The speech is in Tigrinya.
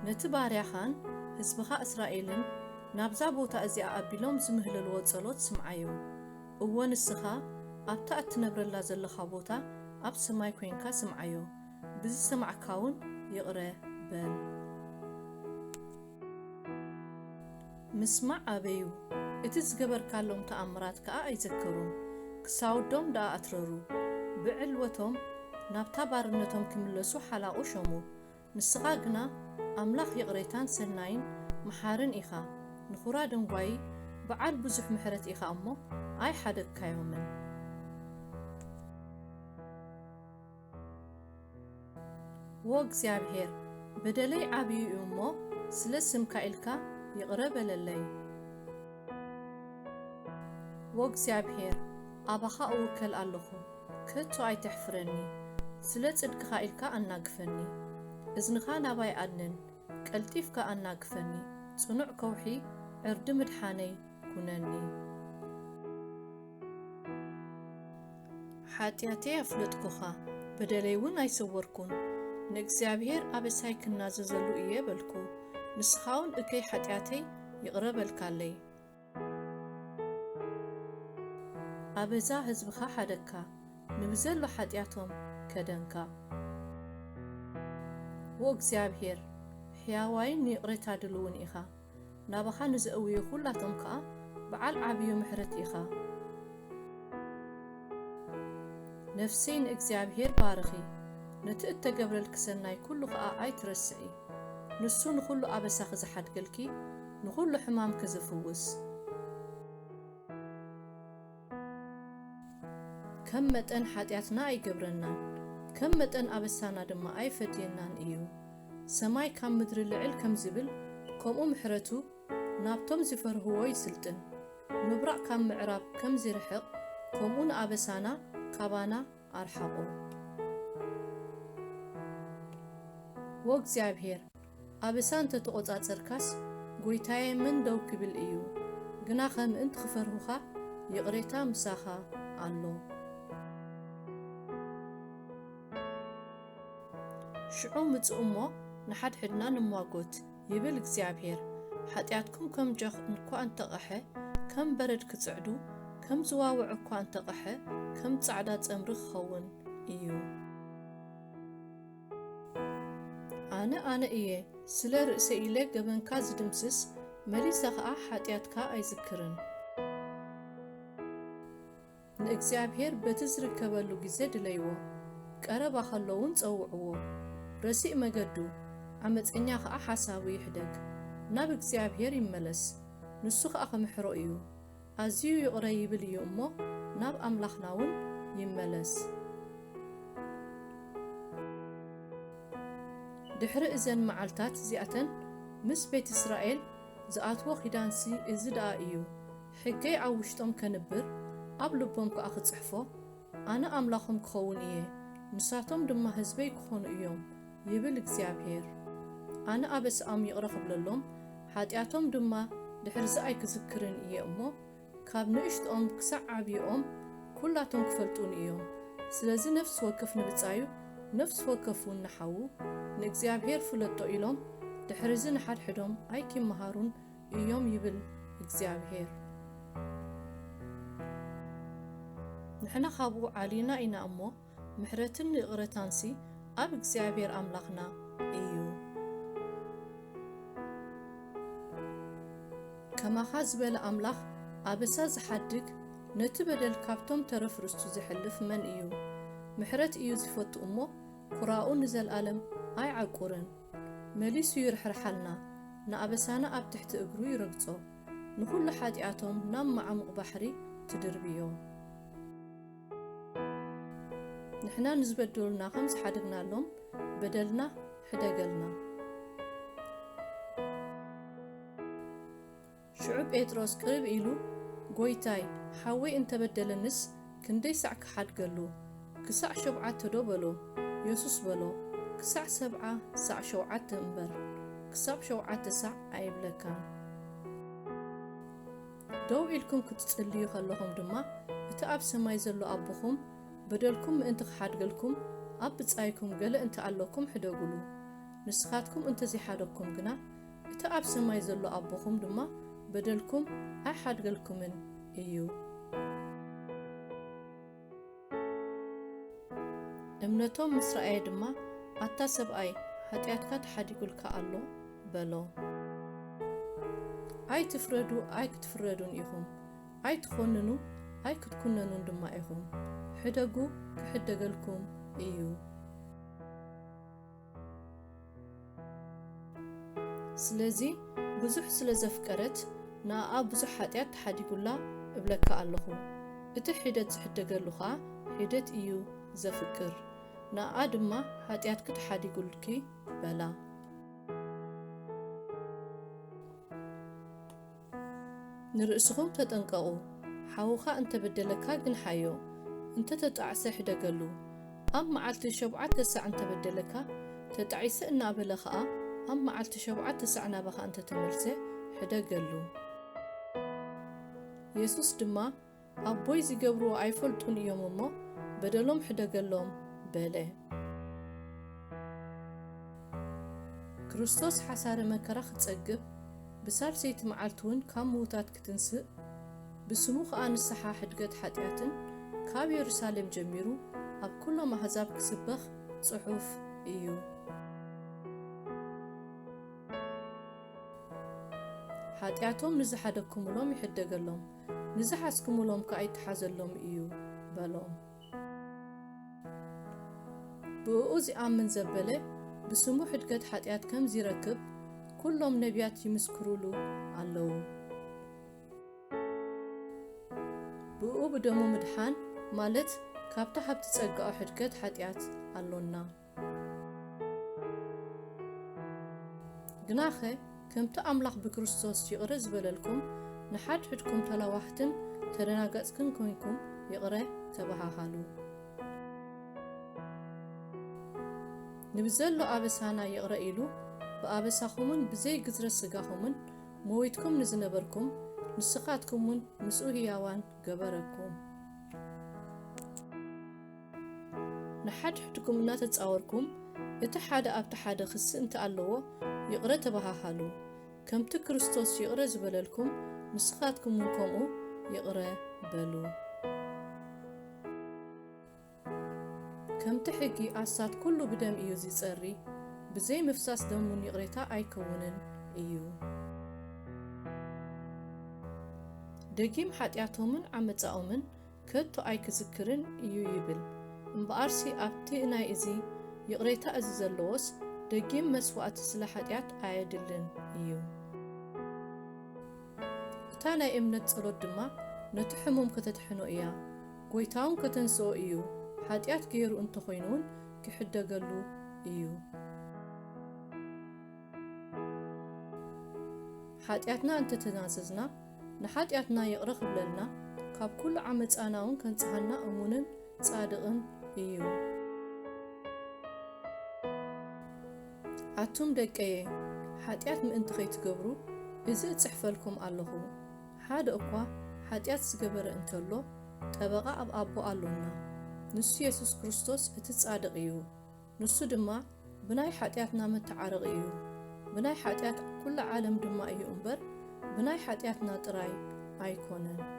ነቲ ባርያኻን ህዝብኻ እስራኤልን ናብዛ ቦታ እዚኣ ኣቢሎም ዝምህለልዎ ጸሎት ስምዓዮ። እወ፣ ንስኻ ኣብታ እትነብረላ ዘለኻ ቦታ ኣብ ሰማይ ኮይንካ ስምዓዮ። ብዝሰማዕካ እውን ይቕረ በል። ምስማዕ ኣበዩ፣ እቲ ዝገበርካሎም ተኣምራት ከኣ ኣይዘከሩን። ክሳውዶም ደኣ ኣትረሩ። ብዕልወቶም ናብታ ባርነቶም ክምለሱ ሓላቑ ሸሙ። ንስኻ ግና ኣምላኽ ይቕሬታን ሰናይን መሓርን ኢኻ፣ ንኹራ ደንጓዪ በዓል ብዙሕ ምሕረት ኢኻ እሞ ኣይሓደግካዮምን። ዎ እግዚኣብሔር፣ በደለይ ዓብዩ እዩ እሞ፣ ስለ ስምካ ኢልካ ይቕረ በለለይ። ዎ እግዚኣብሔር፣ ኣባኻ እውከል ኣለኹ፣ ከቶ ኣይተሕፍረኒ። ስለ ጽድቅኻ ኢልካ ኣናግፈኒ። እዝንኻ ናባይ ኣድንን፣ ቀልጢፍካ ኣናግፈኒ። ጽኑዕ ከውሒ ዕርዲ ምድሓነይ ኩነኒ። ሓጢኣተይ ኣፍለጥኩኻ፣ በደለይ እውን ኣይሰወርኩን። ንእግዚኣብሔር ኣበሳይ ክናዘዘሉ እየ በልኩ፣ ንስኻ እውን እከይ ሓጢኣተይ ይቕረ በልካለይ። ኣበዛ ህዝብኻ ሓደግካ፣ ንብዘሎ ሓጢኣቶም ከደንካ። ዎ እግዚኣብሔር፣ ሕያዋይን ንይቕሬታ ድልውን ኢኻ። ናባኻ ንዘእውዩ ኹላቶም ከኣ በዓል ዓብዩ ምሕረት ኢኻ። ነፍሰይ ንእግዚኣብሔር ባርኺ፣ ነቲ እተገብረልኪ ሰናይ ኩሉ ኸኣ ኣይትረስዒ። ንሱ ንኹሉ ኣበሳኺ ዝሓድገልኪ፣ ንኹሉ ሕማምኪ ዝፍውስ። ከም መጠን ሓጢኣትና ኣይገብረናን፣ ከም መጠን ኣበሳና ድማ ኣይፈድየናን እዩ። ሰማይ ካብ ምድሪ ልዕል ከም ዝብል፣ ከምኡ ምሕረቱ ናብቶም ዝፈርህዎ ይስልጥን። ምብራቕ ካብ ምዕራብ ከም ዝርሕቕ፣ ከምኡ ንኣበሳና ካባና ኣርሓቖ። ዎ እግዚኣብሔር፣ ኣበሳ እንተ ተቖጻጸርካስ፣ ጐይታየ መን ደው ክብል እዩ? ግናኸ ምእንቲ ክፈርሁኻ፣ ይቕሬታ ምሳኻ ኣሎ። ሽዑ ምጽኡ እሞ ንሓድሕድና ንሟጎት፣ ይብል እግዚኣብሔር። ሓጢኣትኩም ከም ጀኽ እንኳ እንተቐሐ፣ ከም በረድ ክጽዕዱ፣ ከም ዝዋውዕ እኳ እንተቐሐ፣ ከም ጻዕዳ ጸምሪ ክኸውን እዩ። ኣነ፣ ኣነ እየ፣ ስለ ርእሰይ ኢለ ገበንካ ዝድምስስ፣ መሊሰ ኸኣ ሓጢኣትካ ኣይዝክርን። ንእግዚኣብሔር በቲ ዝርከበሉ ግዜ ድለይዎ፣ ቀረባ ኸሎ እውን ጸውዕዎ። ረሲእ መገዱ፣ ዓመጸኛ ኸኣ ሓሳቡ ይሕደግ። ናብ እግዚኣብሔር ይመለስ፣ ንሱ ኸኣ ኽምሕሮ እዩ። ኣዝዩ ይቕረ ይብል እዩ እሞ፣ ናብ ኣምላኽና እውን ይመለስ። ድሕሪ እዘን መዓልታት እዚኣተን ምስ ቤት እስራኤል ዝኣትዎ ኺዳንሲ እዚ ደኣ እዩ። ሕገይ ኣብ ውሽጦም ከንብር፣ ኣብ ልቦም ከኣ ክጽሕፎ፣ ኣነ ኣምላኾም ክኸውን እየ፣ ንሳቶም ድማ ህዝበይ ክኾኑ እዮም፣ ይብል እግዚኣብሔር። ኣነ ኣበስኣም ይቕረ ክብለሎም፣ ሓጢኣቶም ድማ ድሕርዚ ኣይክዝክርን እየ እሞ፣ ካብ ንእሽቶኦም ክሳዕ ዓብዮኦም ኵላቶም ክፈልጡኒ እዮም። ስለዚ ነፍሲ ወከፍ ንብጻዩ፣ ነፍሲ ወከፍ እውን ንሓዉ፣ ንእግዚኣብሔር ፍለጦ ኢሎም፣ ድሕርዚ ንሓድሕዶም ኣይኪመሃሩን እዮም ይብል እግዚኣብሔር። ንሕና ካብኡ ዓሊና ኢና እሞ፣ ምሕረትን ይቕረታንሲ ኣብ እግዚኣብሔር ኣምላኽና እዩ። ከማኻ ዝበለ ኣምላኽ ኣበሳ ዝሓድግ፣ ነቲ በደል ካብቶም ተረፍ ርስቱ ዘሕልፍ መን እዩ? ምሕረት እዩ ዝፈቱ እሞ፣ ኵራኡ ንዘለኣለም ኣይዓቁርን። መሊሱ ይርሕርሓልና፣ ንኣበሳና ኣብ ትሕቲ እግሩ ይረግጾ። ንኹሉ ሓጢኣቶም ናብ መዓሙቕ ባሕሪ ትድርብዮ። ንሕና ንዝበደሉና ከም ዝሓደግናሎም፣ በደልና ሕደገልና። ሽዑ ጴጥሮስ ቅርብ ኢሉ፣ ጐይታይ፣ ሓወይ እንተ በደለንስ ክንደይ ሳዕ ክሓድገሉ? ክሳዕ ሸውዓተ ዶ በሎ? የሱስ በሎ፣ ክሳዕ ሰብዓ ሳዕ ሸውዓተ እምበር፣ ክሳብ ሸውዓተ ሳዕ ኣይብለካን። ደው ኢልኩም ክትጽልዩ ከለኹም ድማ፣ እቲ ኣብ ሰማይ ዘሎ ኣቦኹም በደልኩም ምእንቲ ክሓድገልኩም፣ ኣብ ብጻይኩም ገለ እንተ ኣሎኩም ሕደጉሉ። ንስኻትኩም እንተዘይሓደግኩም ግና፣ እቲ ኣብ ሰማይ ዘሎ ኣቦኹም ድማ በደልኩም ኣይሓድገልኩምን እዩ። እምነቶም ምስ ረኣየ ድማ፣ ኣታ ሰብኣይ፣ ሓጢኣትካ ተሓዲጉልካ ኣሎ፣ በሎ። ኣይትፍረዱ፣ ኣይክትፍረዱን ኢኹም። ኣይትኾንኑ፣ ኣይክትኩነኑን ድማ ኢኹም። ሕደጉ፣ ክሕደገልኩም እዩ። ስለዚ ብዙሕ ስለ ዘፍቀረት፣ ንኣኣ ብዙሕ ሓጢኣት ተሓዲጉላ እብለካ ኣለኹ። እቲ ሒደት ዝሕደገሉ ኸኣ ሒደት እዩ ዘፍቅር። ንኣኣ ድማ ሓጢኣትኪ ተሓዲጉልኪ በላ። ንርእስኹም ተጠንቀቑ። ሓውኻ እንተ በደለካ ግንሓዮ፣ እንተ ተጣዕሰ ሕደገሉ። ኣብ መዓልቲ ሸውዓተ ሳዕ እንተ በደለካ፣ ተጣዒሰ እናበለ ኸኣ፣ ኣብ መዓልቲ ሸውዓተ ሳዕ ናባኻ እንተ ተመልሰ ሕደገሉ። የሱስ ድማ፣ ኣቦይ ዝገብርዎ ኣይፈልጡን እዮም እሞ፣ በደሎም ሕደገሎም፣ በለ። ክርስቶስ ሓሳረ መከራ ክጸግብ፣ ብሳልሰይቲ መዓልቲ እውን ካብ ምዉታት ክትንስእ፣ ብስሙ ኸኣ ንስሓ ሕድገት ሓጢኣትን ካብ የሩሳሌም ጀሚሩ ኣብ ኩሎም ኣህዛብ ክስበኽ ጽሑፍ እዩ። ሓጢኣቶም ንዝሓደግኩምሎም ይሕደገሎም፣ ንዝሓዝኩምሎም ከኣ ይተሓዘሎም እዩ በሎም። ብእኡ ዚኣምን ዘበለ ብስሙ ሕድገት ሓጢኣት ከም ዚረክብ ኩሎም ነቢያት ይምስክሩሉ ኣለዉ። ብእኡ ብደሙ ምድሓን ማለት ካብታ ሃብቲ ጸጋኡ ሕድገት ሓጢኣት ኣሎና። ግናኸ ከምቲ ኣምላኽ ብክርስቶስ ይቕረ ዝበለልኩም፣ ንሓድሕድኩም ተላዋህትን ተደናገጽክን ኮይንኩም ይቕረ ተባሃሃሉ። ንብዘሎ ኣበሳና ይቕረ ኢሉ፣ ብኣበሳኹምን ብዘይ ግዝረት ስጋኹምን ሞይትኩም ንዝነበርኩም፣ ንስኻትኩም እውን ምስኡ ህያዋን ገበረኩም። ንሓድሕድኩም እናተጻወርኩም፣ እቲ ሓደ ኣብቲ ሓደ ክሲ እንተ ኣለዎ፣ ይቕረ ተባሃሃሉ። ከምቲ ክርስቶስ ይቕረ ዝበለልኩም፣ ንስኻትኩም እውን ከምኡ ይቕረ በሉ። ከምቲ ሕጊ ኣስታት ኩሉ ብደም እዩ ዚጸሪ፣ ብዘይ ምፍሳስ ደም እውን ይቕሬታ ኣይከውንን እዩ። ደጊም ሓጢኣቶምን ዓመጻኦምን ከቶ ኣይክዝክርን እዩ ይብል። እምበኣርሲ ኣብቲ ናይ እዚ ይቕሬታ እዚ ዘለዎስ ደጊም መስዋእቲ ስለ ሓጢኣት ኣየድልን እዩ። እታ ናይ እምነት ጸሎት ድማ ነቲ ሕሙም ከተድሕኖ እያ። ጐይታውን ከተንስኦ እዩ። ሓጢኣት ገይሩ እንተኾይኑውን ክሕደገሉ እዩ። ሓጢኣትና እንተተናዘዝና፣ ንሓጢኣትና ይቕረ ክብለልና፣ ካብ ኩሉ ዓመጻና እውን ከንጽሃና እሙንን ጻድቕን እዩ። ኣቱም ደቀየ፣ ሓጢኣት ምእንቲ ኸይትገብሩ፣ እዚ እጽሕፈልኩም ኣለኹ። ሓደ እኳ ሓጢኣት ዝገበረ እንተሎ፣ ጠበቓ ኣብ ኣቦ ኣሎና፣ ንሱ የሱስ ክርስቶስ እቲ ጻድቕ እዩ። ንሱ ድማ ብናይ ሓጢኣትና መተዓረቒ እዩ። ብናይ ሓጢኣት ኩላ ዓለም ድማ እዩ እምበር፣ ብናይ ሓጢኣትና ጥራይ ኣይኮነን።